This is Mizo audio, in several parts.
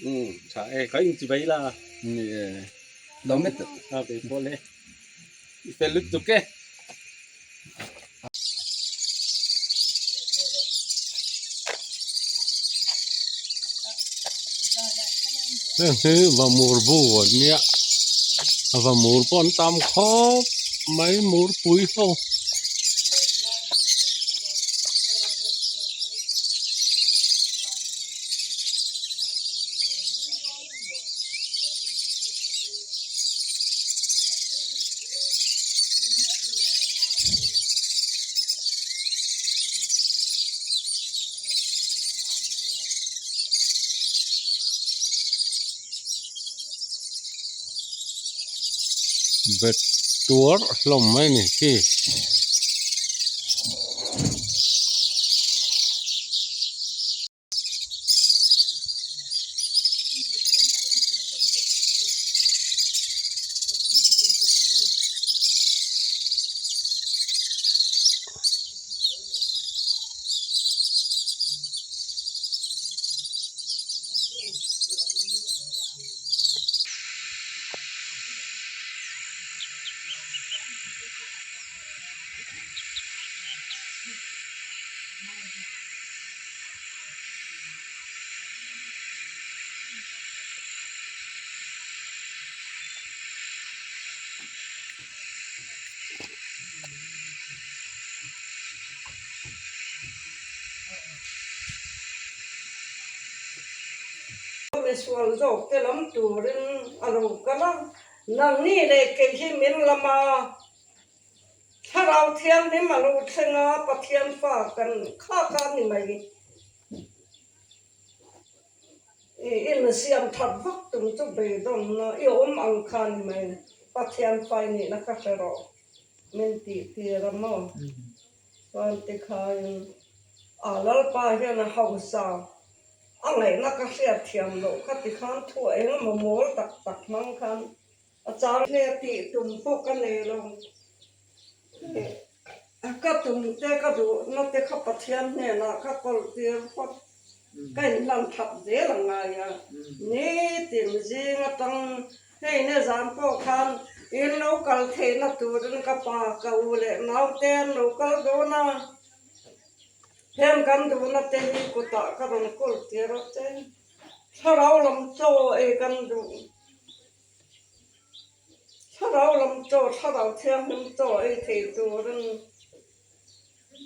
Umm tha e ka in chi bai la. Ni e lo met. A kei pawh le i fel lutuk e. Heng hi vamur bu an nia a vamur pawh an tam khawp mai murpui ho. Bet tuar hlawm mai a ni khi. Misual zawk te lam turin a lo kal a, nangni leh kei hi min lam a. Thlarau Thianghlim a lo thleng a, Pathian fa kan khak a ni mai. I insiam that vak tum chu beidawnna i awm ang kha ni mai. Pathian fa i nihna kha hre rawh min tih tir a maw? Chuan tikhain a Lalpa hian a hausa a ngaihna ka hriatthiam loh kha tikhan thu engemaw mawl tak tak hmang khan A chang hle tih tum pawh ka nei lo. Ka tum te ka duhna te kha Pathian hnenah ka kawl tir phawt. Ka inhlan that zel a ngai a. Nitin zing atang hei ne zan pawh khan in lo kal theihna turin ka pa ka u leh naute an lo kal dawn a. Heng kan duhna te hi kutah ka rawn kawl tir a che. Thlarau lam chaw ei kan duh. Thlarau lam chaw, thlarau thianghlim chaw ei thei turin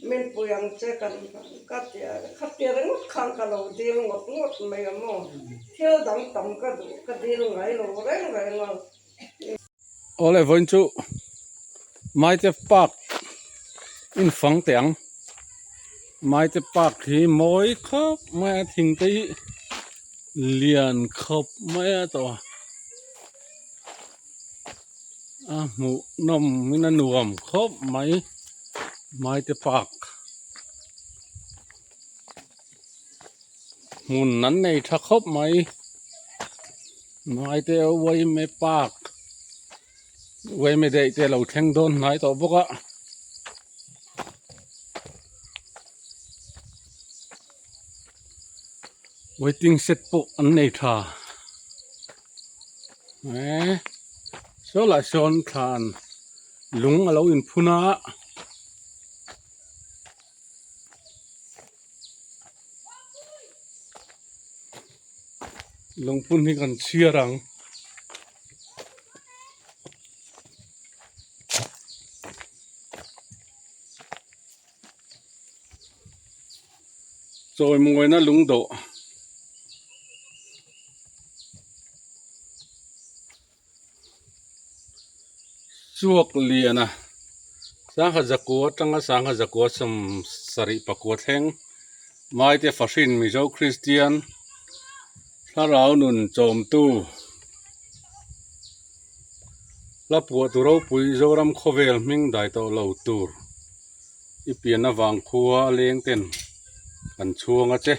min pui ang che kan ka ti a, khatia ringawt khan ka lo dil ngawt ngawt mai a maw, thil dang tam ka duh ka dil ngai lo reng reng a. Awle vawiin chu Maite Park infang teh ang, Maite Park hi mawi khawp mai a thing te hi lian khawp mai a tawh a, a hmuh nawm in a nuam khawp mai Maite Park hmun an nei tha khawp mai Maite Uaime Park Uaime daih te a lo thleng dawn hnai tawh bawk a. Waiting shed pawh an nei tha eh saw lah sawn thlan lung a lo inphun a. Lungphun hi kan chhiar ang. Chawimawina lungdawh chhuak lian a sangha zakua atanga sangha zakua sawm sarih pakua thleng maite fahrin mizo kristian thlarau nun chawmtu hla puah tu ropui zoram khawvel hming dai tawh lo tur i pian avang khua a leng ten kan chhuang a che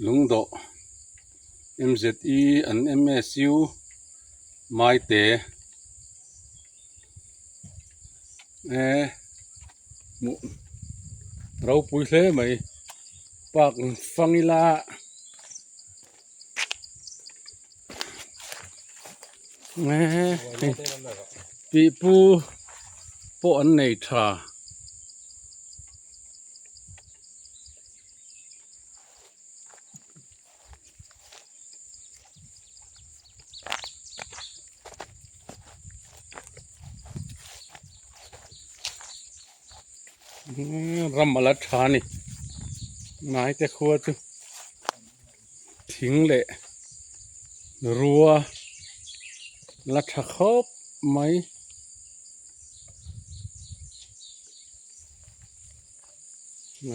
lungdawh M_Z_E an M_S_U Maite eh hmuh ropui hle mai park fang ila. Pipu pawh an nei tha. Ram a la tha a ni hnaite khua chu thing leh rua la tha khawp mai.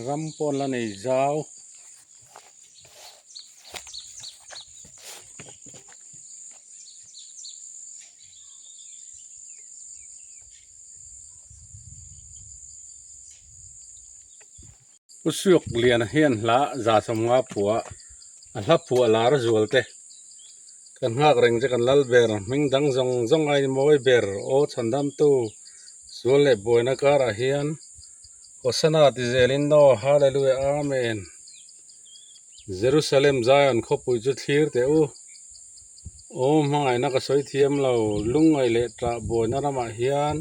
Ram pawh an la nei zau. Pu Suak Liana hian hla za sawmnga phuah a hla phuah lar zual te kan nghak reng che kan lal ber hming dang zawng zawng a inmawi ber aw chhandamtu sual leh buaina karah hian Hosana ti zelin aw Hallelujah Amen Jerusalem Zion khawpui chu thlir teh u aw hmangaihna ka sawi thiam lo lungngaih leh tah buaina ramah hian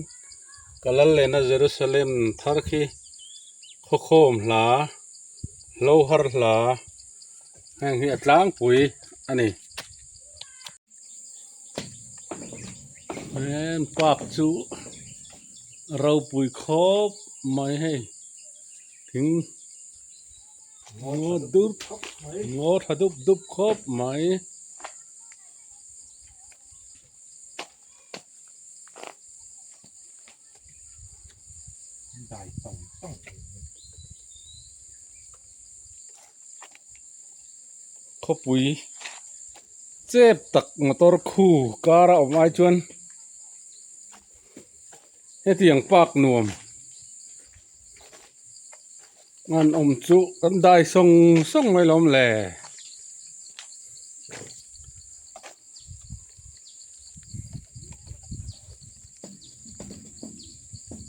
ka lal lehna Jerusalem thar khi khawkhawm hla hlo har hla heng hi a tlangpui a ni. He park chu ropui khawp mai hei thing ngaw dup ngaw tha dup dup khawp mai. Khawpui chep tak motor khu kar a awm ai chuan hetiang park nuam an awm chu kan dai sawng sawng mai lawm le.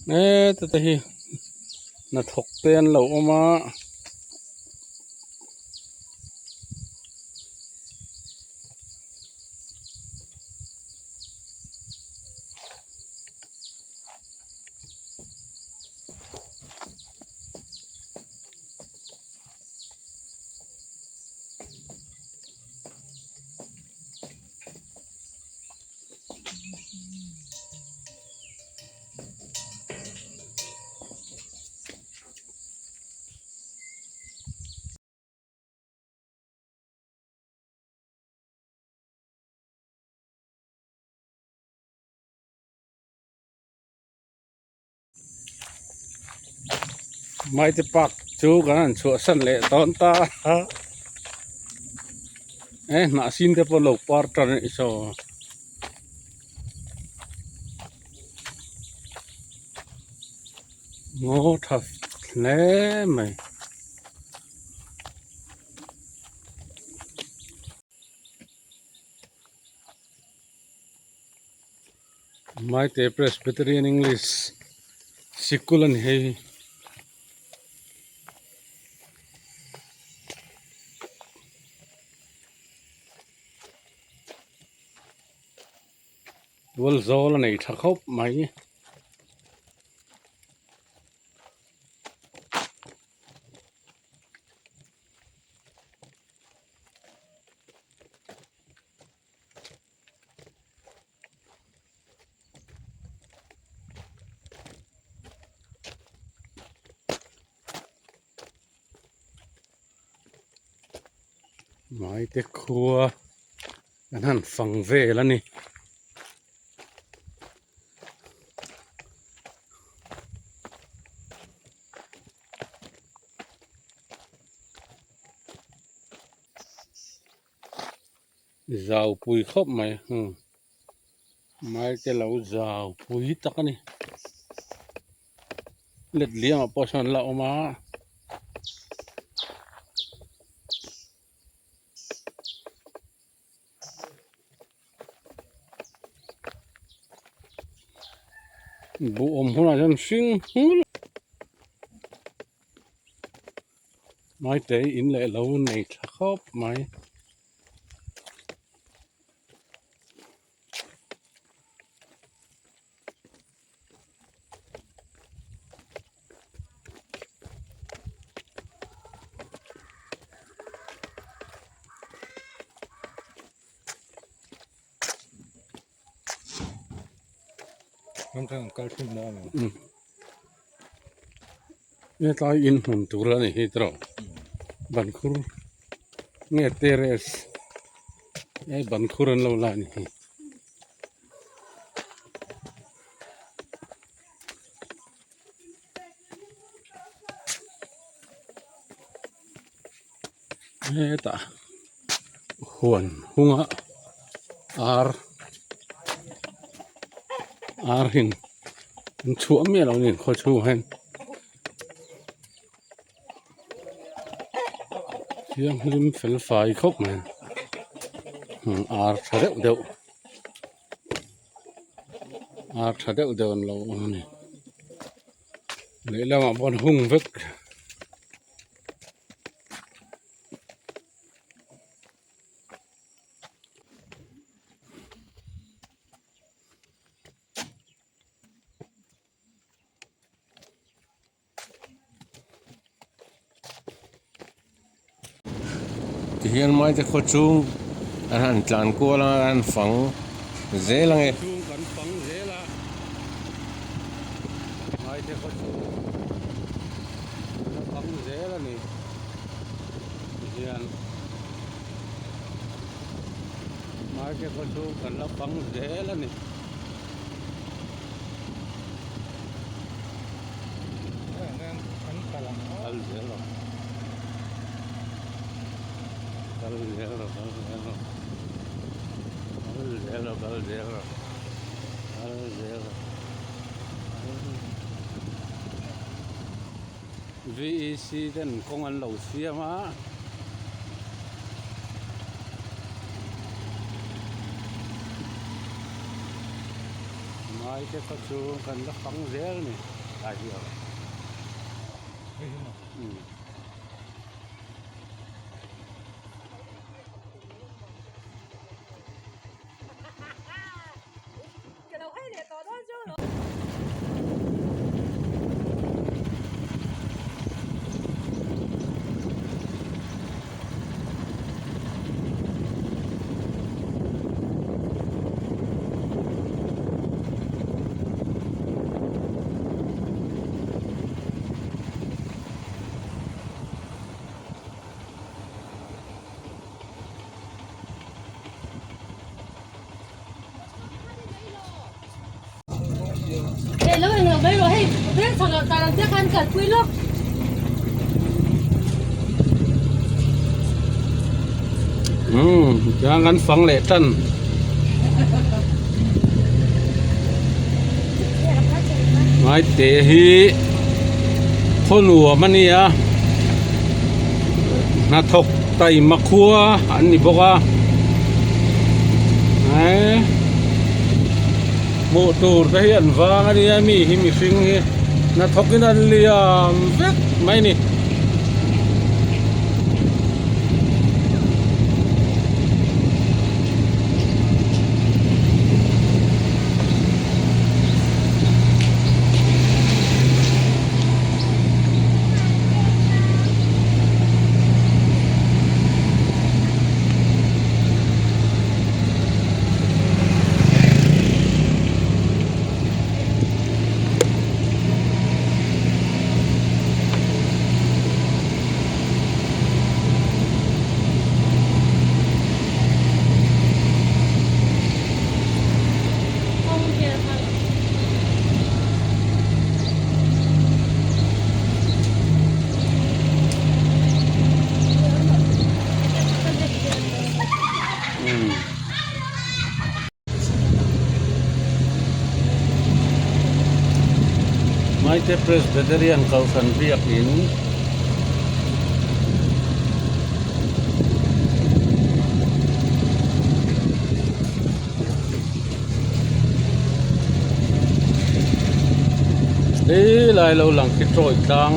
Heta te hi hnathawk te an lo awm a. Maite park chu kan han chhuahsan leh dawn ta a eh hnah sin te pawh an lo par tan a nih saw. Ngaw tha hle mai. Maite Presbyterian English sikul a ni hei. Tual zawl a nei tha khawp mai. Maite khua an han fang vel a ni. Zau pui khawp mai maite lo zau pui tak a ni let liam ah pawh sawn an la awm a. Buh awm hunah hian hring hmul Maite in leh lo nei tha khawp mai. Hetlai in hmun tur a ni hi tawh bankhur nge terrace hei bankhur an lo la a ni hi. Hetah huan hunga ar ar hin an chhuah miah lo a ni khaw chhungah hian thianghlim fel fai khawp mai ar tha deuh deuh ar tha deuh deuh an lo awm a ni lehlamah pawh an hung vek. Tihian maite khaw chung an han tlan kual a an fang zel ang e. Chung kan fang zel a maite khaw chung kan fang zel a ni tihian maite khaw chung kan la fang zel a ni. Kal zel rawh kal zel rawh kal zel rawh kal zel rawh kal zel rawh kal zel rawh VEC ten kawng an lo siam a. Mai te kha chu kan la fang zel a ni tlai hi a umm. Umm tiang kan fang leh tan ngaite hi khaw nuam a nia hnathawk taima khua an ni bawk a eee hmuh tur te hi an vang a nia mi hi mihring hi hnathawk in an liam vek mai a ni. Maite Presbyterian Kohhran biakin Helai lo lang khi tawih tlang.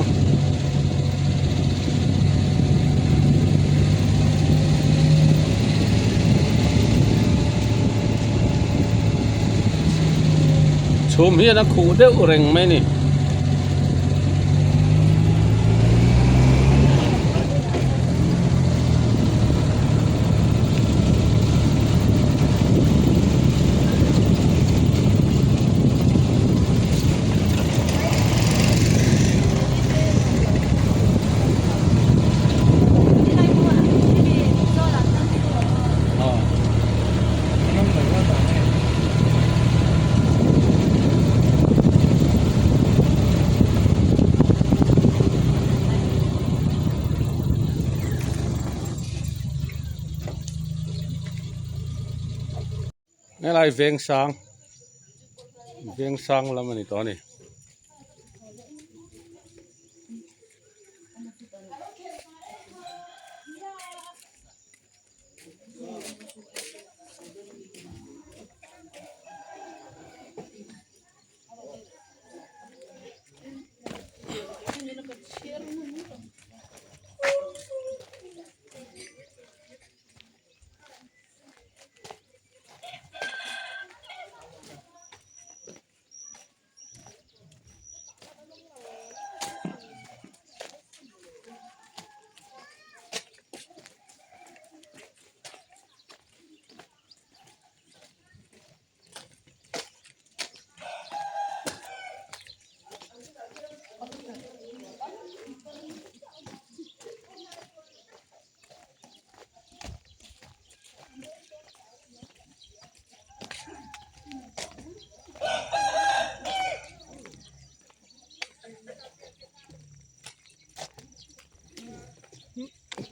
Chhum hian a khuh deuh reng mai a ni. Helai veng sang veng sang lam a ni tawh a ni.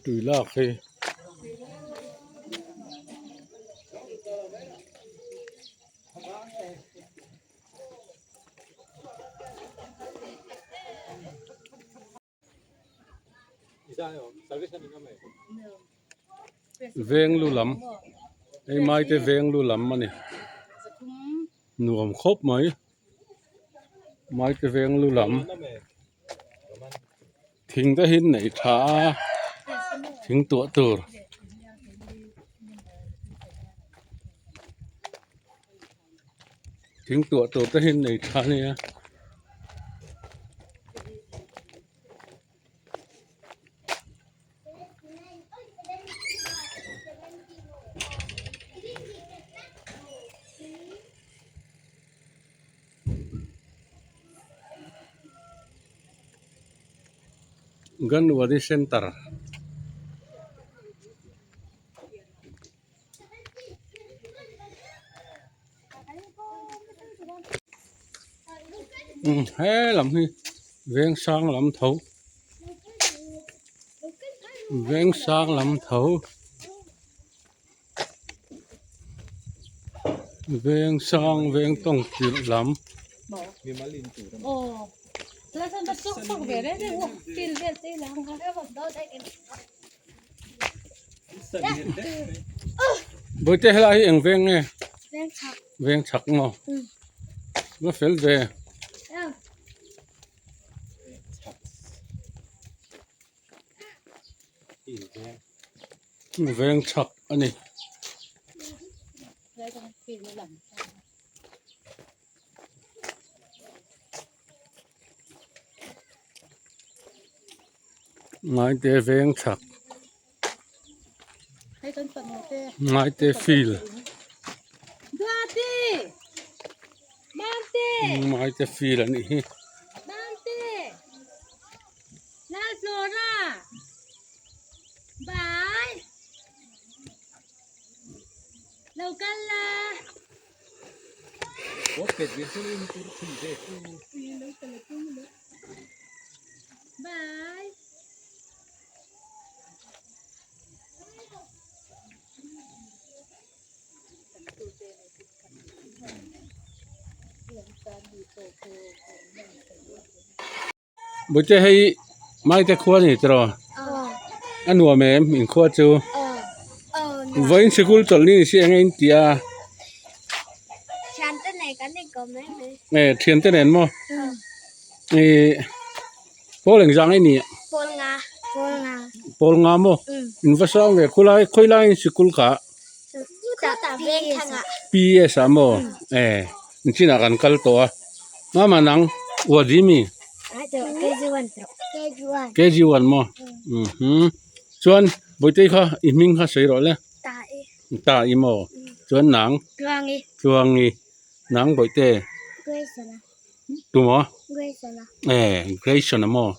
Tui lak hi Veng lu lam hei maite veng lu lam a ni nuam khawp mai maite veng lu lam thing te hi an neih tha a thing tuah tur. Thing tuah tur te hi an nei tha ania. Ganwadi center. He lam hi veng sang lam tho veng sang lam tho veng sang veng tawng tirh lam. Bawihte helai hi eng veng nge? Veng chhak. Veng chhak maw? Va fel ve. Veng chhak a ni. Ngaite veng chhak Ngaite field Ngaite field a nih hi. Bawihte hei Maite khua a ni tiraw a nuam em inkhua chu vawiin sikul chawlh ni si eng a in tih a thiante nen maw ih pawl engzah nge ni pawl nga maw in va sang ve khulai khawilai in sikul kha P_S ah maw e chinah kan kal tawh a mama nang uadi mi K_G one maw chuan bawihte kha i hming kha sawi rawh le ta i maw chuan nang tluangi nang bawihte tumaw e Grayson a maw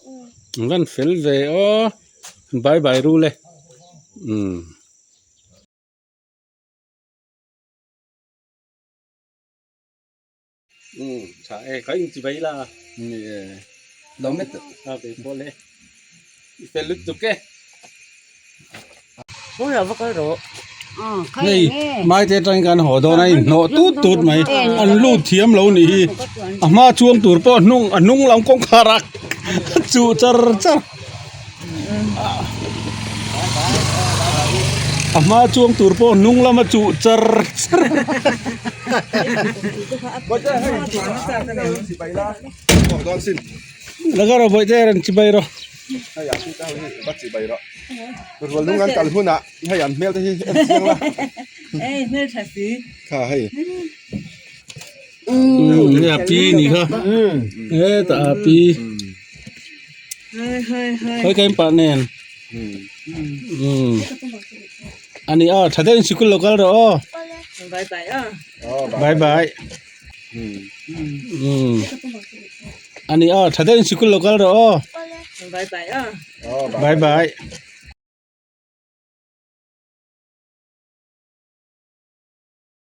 an van fel ve aw bye bye ru le umm. Umm tha e ka in chi bai la. Ni e lo met a ve pawh le i fel lutuk e. Hmui ah va kal rawh. Hei maite atangin kan haw dawn a inhnawh tut tut mai an lut thiam lo nih hi a hma chuang tur pawh a hnung a hnung lam kawngkhar a chuh char char a hma chuang tur pawh a hnung lama chuh char char. Laga rawh bawihte rawn chibai rawh. Hei a chhungte ho hi va chibai rawh. Rual lung an kal hunah hei an hmel te hi en chiang la. Ei hmel tha si. Kha hei. Umm hei a pi ni kha. Hetah a pi. Hei hei hei. Khawi ka inpah nen. Umm. A ni aw tha deuhin sikul lo kal rawh aw. Bye bye aw. Bye bye. Umm. A ni aw tha deuhin sikul lo kal rawh aw. Bye bye aw. Bye bye.